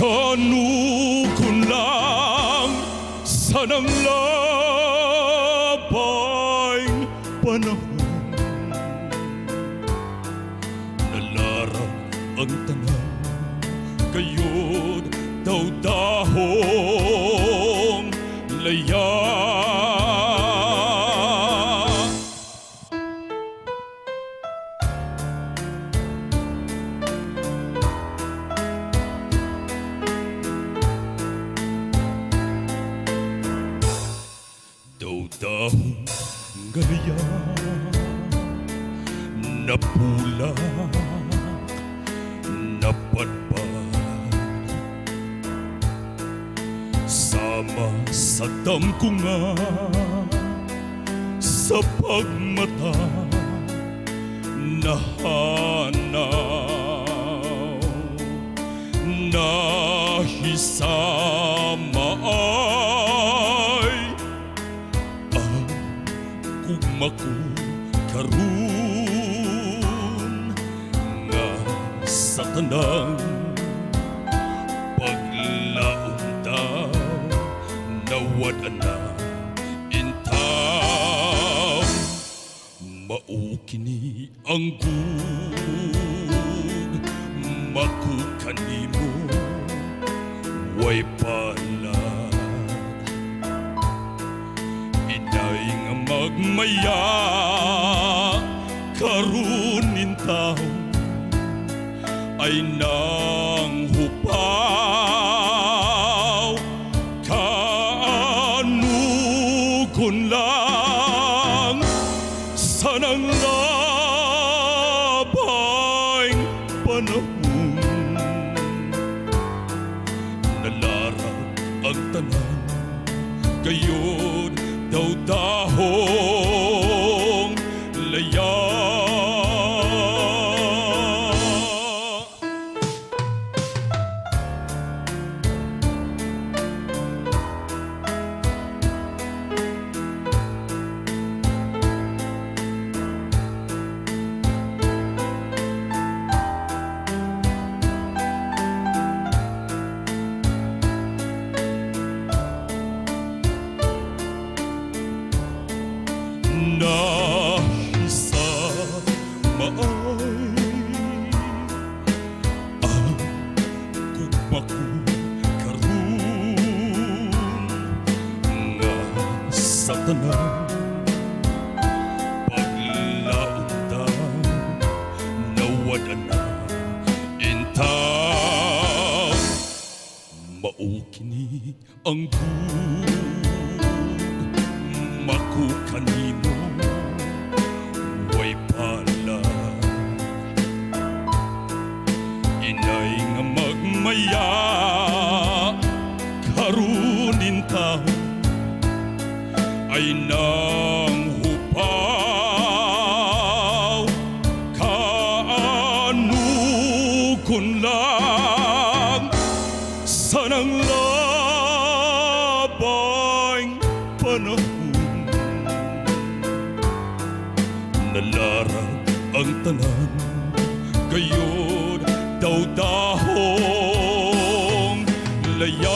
Kanukon lang sa nang labay panahon, nalarag ang tanan, gayod daw dahong laya. Daw dahong galaya, napulak, napadpad, sama sa damko nga sa pagmata nahanaw, nahisama ay ang gugma ko karon nga sa tanan paglaom daw nawad na intaw. Mao kini ang gugma ko kanimo, way palad. Inay nga magmaya, karon intaw ay nang hupaw. Kaanukon lang sa nang labay panahon, nalarag ang tanan, gayod daw dahong laya. Nahisama ay ang gugma ko karon nga sa tanan paglaom daw nawad na intaw. Mao kini ang gugma ko kanimo, way palad. Inay nga magmaya, karon intaw ay nang hupaw. Kaanukon lang sa nang labay panahon, nalarag ang tanan, gayod daw dahong laya.